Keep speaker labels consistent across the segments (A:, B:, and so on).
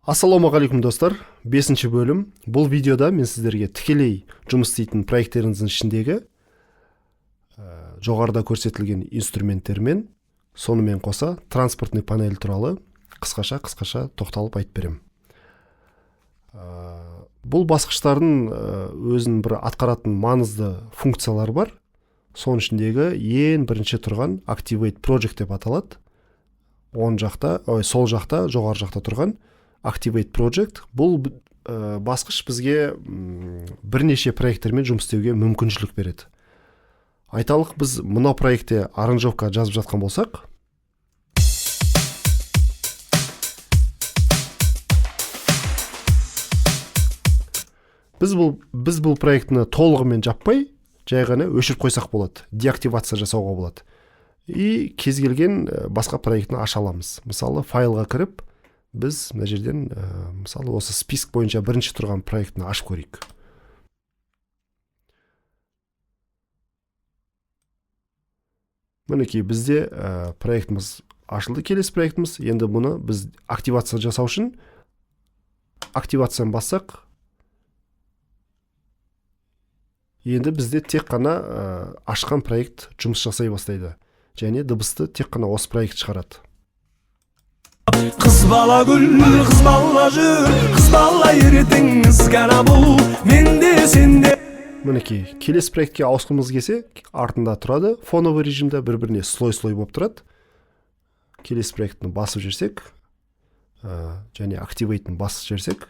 A: Ассалаумағалейкум, достар! Бесінші бөлім. Бұл видеода мен сіздерге тікелей жұмыс істейтін проекттеріңіздің ішіндегі жоғарыда көрсетілген инструменттермен, сонымен қоса транспортный панель туралы қысқаша тоқталып айтып беремін. Бұл басқыштардың өзінің бір атқаратын маңызды функциялары бар. Соның ішіндегі ең бірінші тұрған Activate Project деп аталады. Оң жақта, ой, сол жақта, жоғары жақта тұрған Activate Project. Бұл басқыш бізге бірнеше проекттермен жұмыс істеуге мүмкіншілік береді. Айталық, біз мына проектте аранжировка жазып жатқан болсақ, біз бұл проектіні толығымен жаппай, жай ғана өшіріп қойсақ болады, деактивация жасауға болады. И кез келген басқа проектіні аша аламыз. Мысалы, файлға кіріп, біз мына жерден, мысалы, осы список бойынша бірінші тұрған проектіні ашып көрейік. Мінекей, бізде проектіміз ашылды, келесі проектіміз. Енді бұны біз активация жасау үшін активацияны бассақ, енді бізде тек қана ашқан проект жұмыс жасай бастайды және дыбысты тек қана осы проект шығарады.
B: Қыз бала гүл, қыз бала жүр, қыз бала ертең ғана бұл мен де, сен де.
A: Мінекей, келесі проектке ауысқымыз келсе, артында тұрады, фоновый режимде бір біріне слой слой болып тұрады. Келесі проектіні басып жіберсек және Activate-ін басып жіберсек,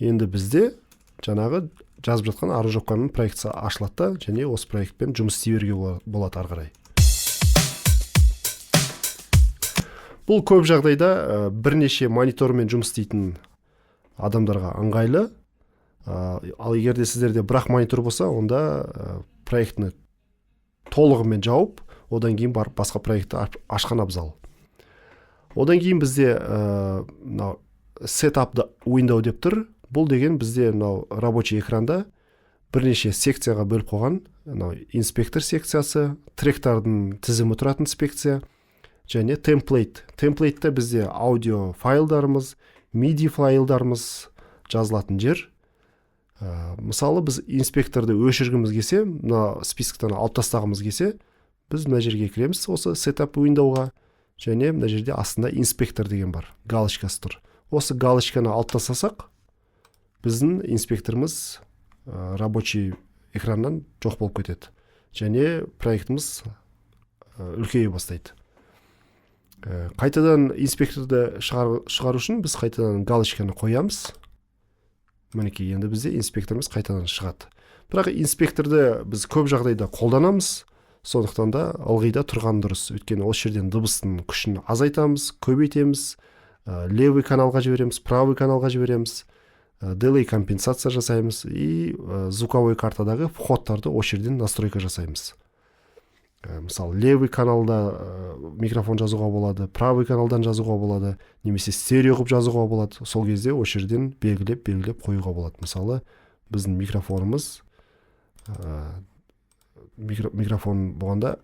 A: енді бізде жаңағы жазып жатқан аранжировканың проектісі ашылады да, және осы проектпен жұмыс істей беруге болады ары қарай. Бұл көп жағдайда бірнеше монитормен жұмыс істейтін адамдарға ыңғайлы. Ал егер де сіздерде бір-ақ монитор болса, онда проектіні толығымен жауып, одан кейін барып басқа проектті ашқан абзал. Одан кейін бізде мынау Setup the Window деп тұр. Бұл деген бізде мынау рабочий экранда бірнеше секцияға бөліп қойған. Мынау инспектор секциясы, тректардың тізімі тұратын секция және template. Template-те бізде аудио файлдарымыз, MIDI файлдарымыз жазылатын жер. Мысалы, біз инспекторды өшіргіміз келсе, мына списоктан алып тастағымыз келсе, біз мына жерге кіреміз, осы Setup Window-ға, және мына жерде астында инспектор деген бар, галочкасы тұр. Осы галочканы алып тастасақ, біздің инспекторымыз рабочий экраннан жоқ болып кетеді және проектіміз үлкейе бастайды. Қайтадан инспекторды шығару үшін біз қайтадан галочканы қоямыз. Мінекей, енді бізде инспекторымыз қайтадан шығады. Бірақ инспекторды біз көп жағдайда қолданамыз, сондықтан да ылғи да тұрған дұрыс. Өйткені осы жерден дыбыстың күшін азайтамыз, көбейтеміз, левый каналға жібереміз, правый каналға жібереміз, делей компенсация жасаймыз и звуковой картадағы входтарды осы жерден настройка жасаймыз. Мысалы, левый каналда микрофон жазуға болады, правый каналдан жазуға болады немесе стерео қылып жазуға болады. Сол кезде осы жерден белгілеп белгілеп қоюға болады. Мысалы, біздің микрофонымыз микрофон болғанда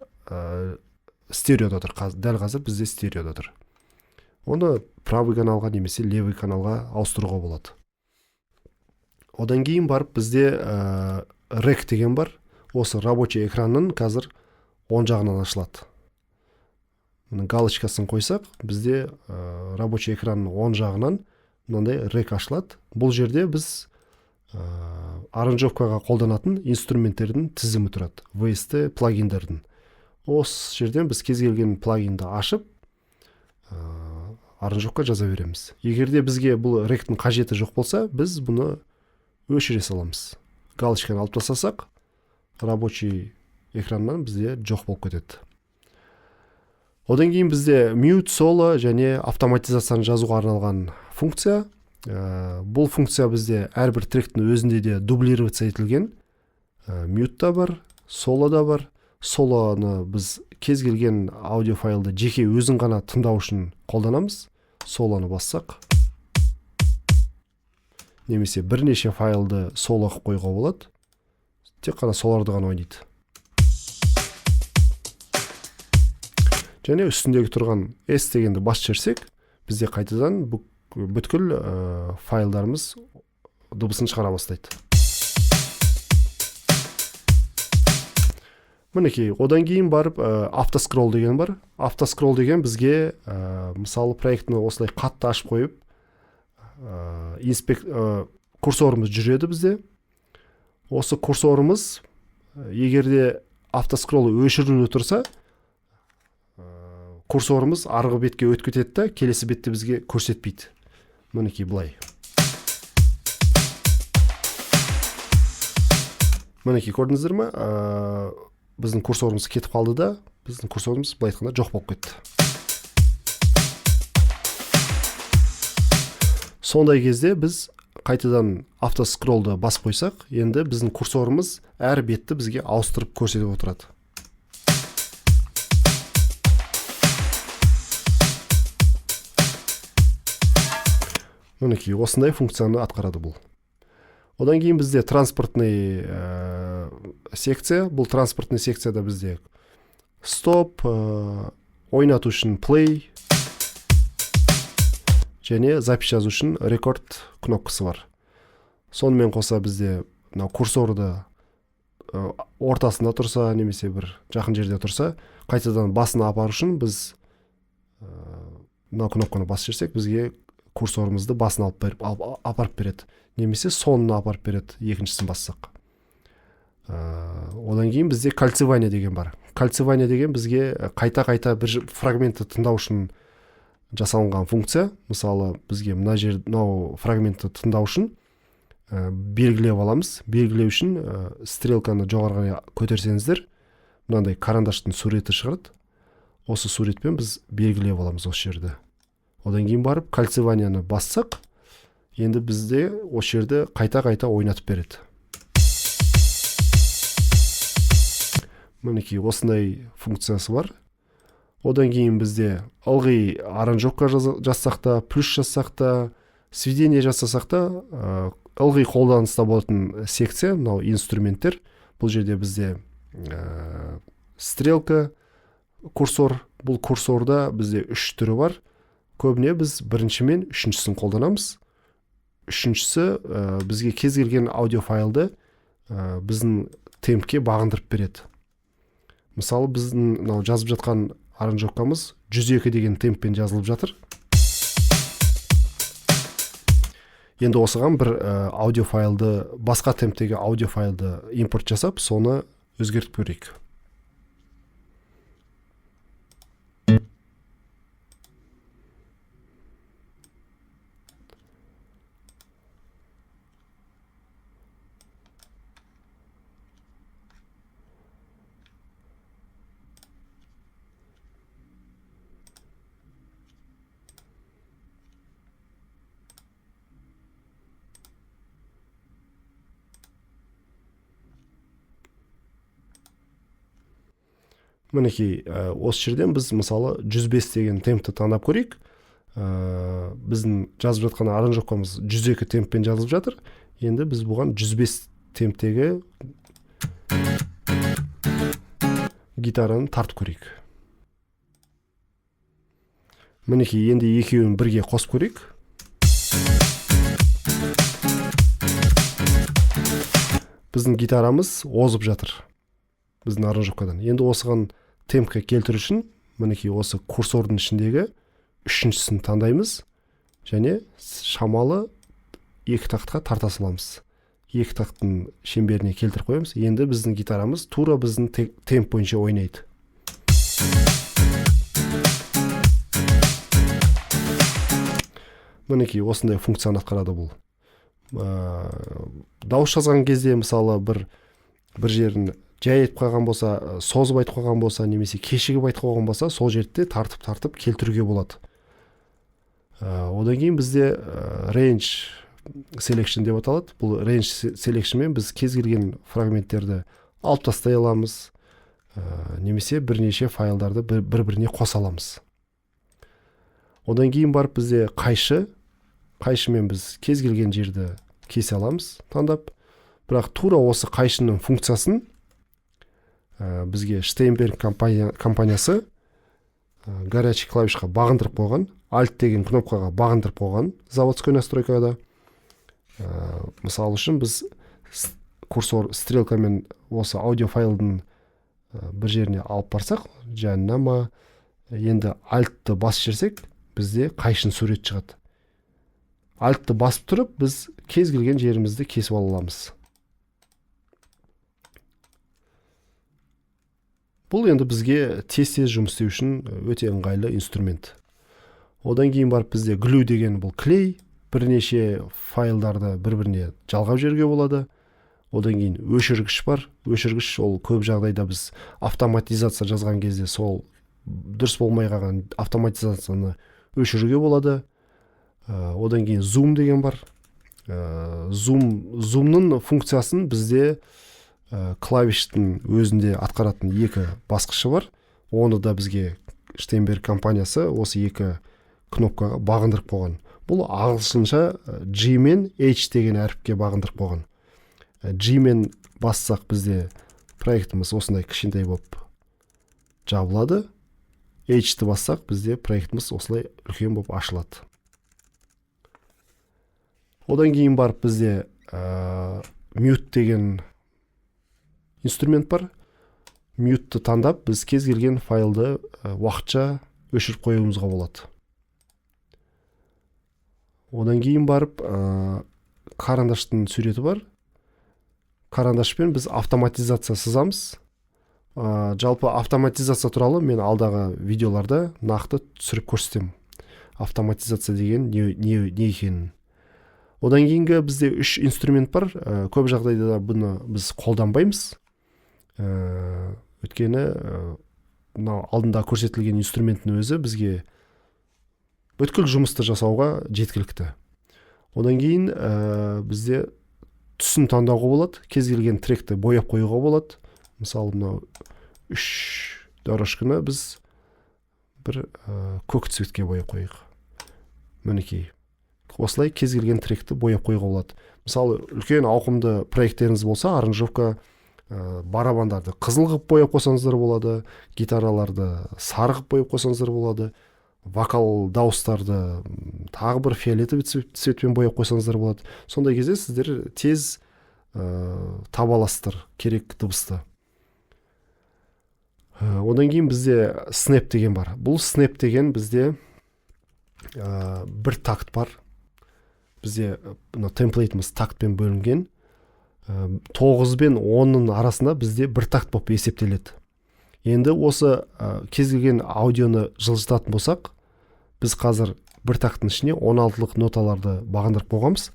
A: стереода тұр. Дәл қазір бізде стереода тұр. Оны правый каналға немесе левый каналға ауыстыруға болады. Одан кейін барып бізде Rack деген бар. Осы рабочий экранның қазір оң жағынан ашылады. Мұның галочкасын қойсақ, бізде рабочий экранның оң жағынан мынандай Rack ашылады. Бұл жерде біз аранжировкаға қолданатын инструменттердің тізімі тұрады, VST плагиндердің. Осы жерден біз кез келген плагинді ашып, аранжировка жаза береміз. Егер де бізге бұл Rack-тің қажеті жоқ болса, біз бұны өшіре саламыз. Галочканы алып тастасақ, рабочий экраннан бізде жоқ болып кетеді. Одан кейін бізде mute, соло және автоматизацияны жазуға арналған функция. Бұл функция бізде әрбір тректің өзінде де дублироваться етілген. Mute та бар, соло да бар. Солоны біз кез келген аудиофайлды жеке өзін ғана тыңдау үшін қолданамыз. Солоны бассақ, немесе бірнеше файлды соло қылып қоюға болады, тек қана соларды ғана ойнайды. Және үстіндегі тұрған S дегенді басып жіберсек, бізде қайтадан бүткіл файлдарымыз дыбысын шығара бастайды. Мінекей, одан кейін барып автоскролл деген бар. Автоскролл деген бізге мысалы проектіні осылай қатты ашып қойып, курсорымыз жүреді бізде. Осы курсорымыз егер де автоскролл өшіріліп тұрса, курсорымыз арғы бетке өтіп кетеді да, келесі бетте бізге көрсетпейді. Мінекей былай. Мінекей көрдіңіздер ме? Біздің курсорымыз кетіп қалды да, біздің курсорымыз былай айтқанда жоқ болып кетті. Сондай кезде біз қайтадан автоскроллды басып қойсақ, енді біздің курсорымыз әр бетті бізге ауыстырып көрсетіп отырады. Мінекей, осындай функцияны атқарады бұл. Одан кейін бізде транспортный секция. Бұл транспортный секцияда бізде стоп, ойнату үшін play және запись жазу үшін рекорд кнопкасы бар. Сонымен қоса бізде мынау курсорды ортасында тұрса немесе бір жақын жерде тұрса, қайтадан басына апару үшін біз мынау кнопканы басып жіберсек, бізге курсорымызды басына апарып береді. Немесе соңына апарып береді, екіншісін бассақ. Одан кейін бізде кольцевание деген бар. Кольцевание деген бізге қайта-қайта бір фрагментті тыңдау үшін жасалынған функция. Мысалы, бізге мына жер, мынау фрагментті тыңдау үшін белгілеп аламыз. Белгілеу үшін стрелканы жоғары қарай көтерсеңіздер, мынандай карандаштың суреті шығады. Осы суретпен біз белгілеп аламыз осы жерді. Одан кейін барып кольцеванияны бассақ, енді бізде осы жерді қайта-қайта ойнатып береді. Мінекей осындай функциясы бар. Одан кейін бізде ылғи аранжировка жазсақ та, плюс жазсақ та, сведение жасасақ та, ылғи қолданыста болатын секция, мынау инструменттер. Бұл жерде бізде стрелка, курсор. Бұл курсорда бізде үш түрі бар. Көбіне біз бірінші мен үшіншісін қолданамыз. Үшіншісі бізге кез келген аудиофайлды біздің темпке бағындырып береді. Мысалы, біздің мынау жазып жатқан аранжировкамыз 102 деген темппен жазылып жатыр. Енді осыған бір аудиофайлды, басқа темптегі аудиофайлды импорт жасап, соны өзгертіп көрейік. Мінекей, осы жерден біз мысалы 105 деген темпті таңдап көрейік. Біздің жазып жатқан аранжировкамыз 102 темппен жазылып жатыр. Енді біз бұған 105 темптегі гитараны тартып көрейік. Мінекей, енді екеуін бірге қосып көрейік. Біздің гитарамыз озып жатыр біздің аранжировкадан. Енді осыған темпке келтіру үшін мінекей осы курсордың ішіндегі үшіншісін таңдаймыз және шамалы екі тақтқа тарта саламыз. Екі тақтың шеңберіне келтіріп қоямыз. Енді біздің гитарамыз тура біздің темп бойынша ойнайды. Мінекей осындай функцияны атқарады бұл. Дауыс жазған кезде мысалы бір жерін жай айтып қалған болса, созып айтып қалған болса, немесе кешігіп айтып қалған болса, сол жерді тартып-тартып келтіруге болады. Одан кейін бізде range selection деп аталады. Бұл range selectionмен біз кез келген фрагменттерді алып тастай аламыз, немесе бірнеше файлдарды бір-біріне қоса аламыз. Одан кейін барып бізде қайшы, қайшымен біз кез келген жерді кесе аламыз таңдап. Бірақ тура осы қайшының функциясын бізге Штейнберг компаниясы Горячий клавишқа бағындырып қойған, Alt деген кнопкаға бағындырып қойған заводской настройкада. Мысалы үшін біз курсор стрелкамен осы аудио файлдың бір жеріне алып барсақ, жанына ма, енді Alt-ты басып жіберсек, бізде қайшының сурет шығады. Alt-ты басып тұрып, біз кез келген жерімізді кесіп ала аламыз. Бұл енді бізге тез-тез жұмыс істеу үшін өте ыңғайлы инструмент. Одан кейін барып бізде глю деген бұл клей, бірнеше файлдарды бір-біріне жалғап жіберуге болады. Одан кейін өшіргіш бар. Өшіргіш ол көп жағдайда біз автоматизация жазған кезде сол дұрыс болмай қалған автоматизацияны өшіруге болады. Одан кейін зум деген бар. Зумның функциясын бізде клавиштің өзінде атқаратын екі басқышы бар. Оны да бізге Штейнберг компаниясы осы екі кнопкаға бағындырып қойған. Бұл ағылшынша G мен H деген әріпке бағындырып қойған. G мен бассақ бізде проектіміз осындай кішкентай болып жабылады. H-ті бассақ бізде проектіміз осылай үлкен болып ашылады. Одан кейін барып бізде mute деген инструмент бар. Mute-ті таңдап біз кез келген файлды уақытша өшіріп қоюымызға болады. Одан кейін барып карандаштың суреті бар. Карандашпен біз автоматизация сызамыз. Жалпы автоматизация туралы мен алдағы видеоларда нақты түсіріп көрсетемін. Автоматизация деген не екенін. Одан кейінгі бізде үш инструмент бар. Көп жағдайда бұны біз қолданбаймыз. Өйткені мынау алдында көрсетілген инструменттің өзі бізге бүткіл жұмысты жасауға жеткілікті. Одан кейін бізде түсін таңдауға болады. Кез келген тректі бояп қоюға болады. Мысалы мынау үш дорожканы біз бір көк цветке бояп қояйық. Мінекей. Осылай кез келген тректі бояп қоюға болады. Мысалы үлкен ауқымды проекттеріңіз болса, аранжировка, барабандарды қызыл қылып бояп қойсаңыздар болады, гитараларды сары қылып бояп қойсаңыздар болады, вокал дауыстарды тағы бір фиолетовый цветпен бояп қойсаңыздар болады. Сондай кезде сіздер тез таба аласыздар керек дыбысты. Одан кейін бізде снэп деген бар. Бұл снэп деген бізде бір такт бар. Бізде мына темплейтіміз тактпен бөлінген. 9 бен 10-ның арасында бізде бір такт болып есептеледі. Енді осы кез келген аудионы жылжытатын болсақ, біз қазір бір тактың ішіне 16-лық ноталарды бағындырып қойғанбыз.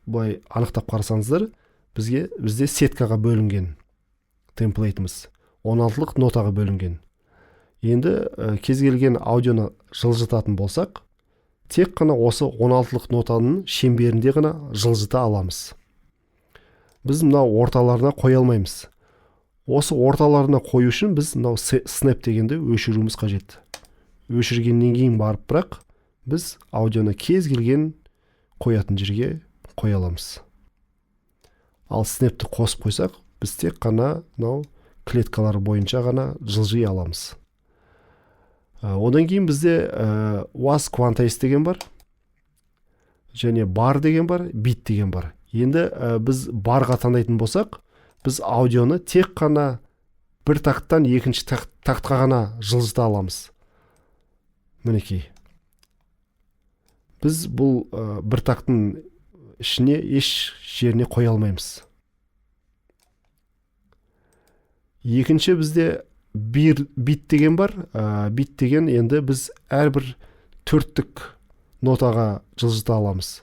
A: Былай анықтап қарасаңыздар, бізде сеткаға бөлінген темплейтіміз 16-лық нотаға бөлінген. Енді кез келген аудионы жылжытатын болсақ, тек қана осы 16-лық нотаның шеңберінде ғана жылжыта аламыз. Біз мынау орталарына қоя алмаймыз. Осы орталарына қою үшін біз мынау снэп дегенді өшіруіміз қажет. Өшіргеннен кейін барып бірақ біз аудионы кез келген қоятын жерге қоя аламыз. Ал снэпті қосып қойсақ, біз тек қана мынау клеткалар бойынша ғана жылжи аламыз. Одан кейін бізде was quantize деген бар, және бар деген бар, бит деген бар. Енді біз барға таңдайтын болсақ, біз аудионы тек қана бір тактан екінші тактқа ғана жылжыта аламыз. Мінекей. Біз бұл бір тактың ішіне еш жеріне қоя алмаймыз. Екінші бізде бит деген бар. Бит деген енді біз әрбір төрттік нотаға жылжыта аламыз.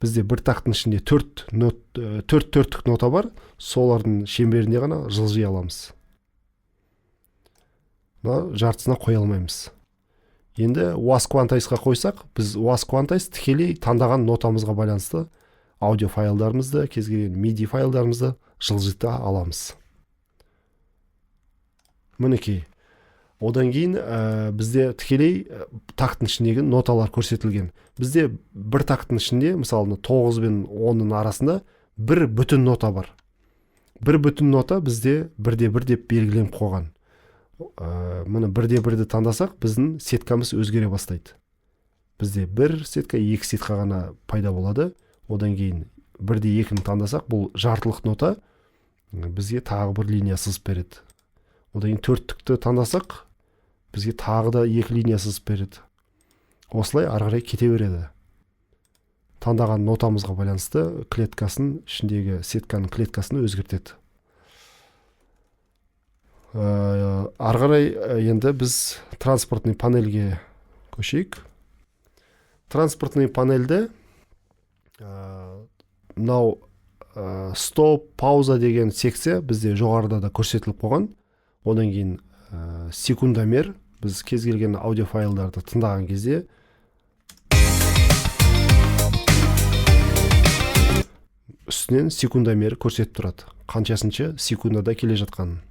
A: Бізде бір тактың ішінде төрт төрттік нота бар, солардың шеңберінде ғана жылжи аламыз. Мына жартысына қоя алмаймыз. Енді was quantize-ға қойсақ, біз was quantize тікелей таңдаған нотамызға байланысты аудио файлдарымызды, кез келген MIDI файлдарымызды жылжыта аламыз. Мінекей. Одан кейін бізде тікелей тактың ішіндегі ноталар көрсетілген. Бізде бір тактың ішінде, мысалы, мына 9 бен 10-ның арасында бір бүтін нота бар. Бір бүтін нота бізде бірде бір деп белгіленіп қойған. Міне 1-де 1-ді таңдасақ, біздің сеткамыз өзгере бастайды. Бізде бір сетка, екі сетка ғана пайда болады. Одан кейін 1-де 2-ні таңдасақ, бұл жартылық нота бізге тағы бір линия сызып береді. Одан кейін төрттікті таңдасақ, бізге тағы да екі линия сызып береді. Осылай ары қарай кете береді. Таңдаған нотамызға байланысты клеткасын, ішіндегі сетканың клеткасын өзгертеді. Ары қарай енді біз транспортный панельге көшейік. Транспортный панельде мынау стоп, пауза деген секция бізде жоғарыда да көрсетіліп қойған. Одан кейін секундомер, біз кез келген аудиофайлдарды тыңдаған кезде үстінен секундомер көрсетіп тұрады, қаншасыншы секундада келе жатқанын.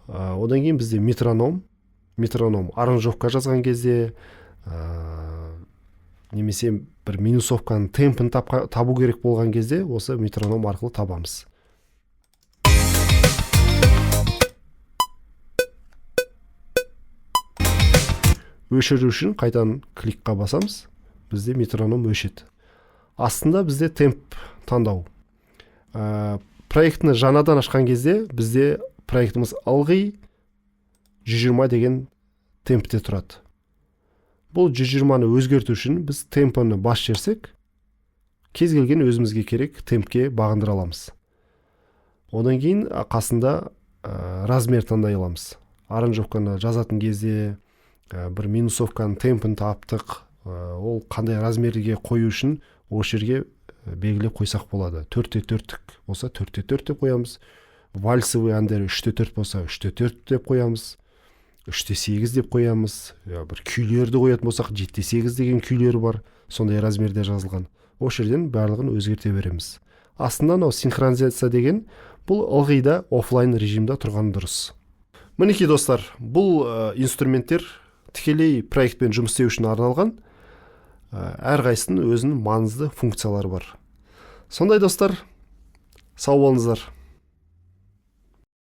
A: Одан кейін бізде метроном. Метроном аранжировка жазған кезде, немесе бір минусовканың темпін табу керек болған кезде осы метроном арқылы табамыз. Өшіру үшін қайтадан кликқа басамыз, бізде метроном өшеді. Астында бізде темп таңдау. Проектіні жаңадан ашқан кезде бізде проектіміз ылғи 120 деген темпте тұрады. Бұл 120-ны өзгерту үшін біз темпоны бас жерсек, кез келген өзімізге керек темпке бағындыра аламыз. Одан кейін қасында размер таңдай аламыз. Аранжировканы жазатын кезде бір минусовканың темпін таптық, ол қандай размерге қою үшін осы жерге белгілеп қойсақ болады. 4-те 4-тік болса 4-те 4 деп қоямыз. Вальсовый әндер 3-те 4 болса 3-те 4 деп қоямыз. 3-те 8 деп қоямыз. Бір күйлерді қоятын болсақ 7-те 8 деген күйлер бар, сондай размерде жазылған. Осы жерден барлығын өзгерте береміз. Астында мынау синхронизация деген, бұл ылғи да офлайн режимде тұрған дұрыс. Мінекей достар, бұл инструменттер тікелей проектпен жұмыс істеу үшін арналған. Әрқайсысының өзінің маңызды функциялары бар. Сондай достар, сау болыңыздар.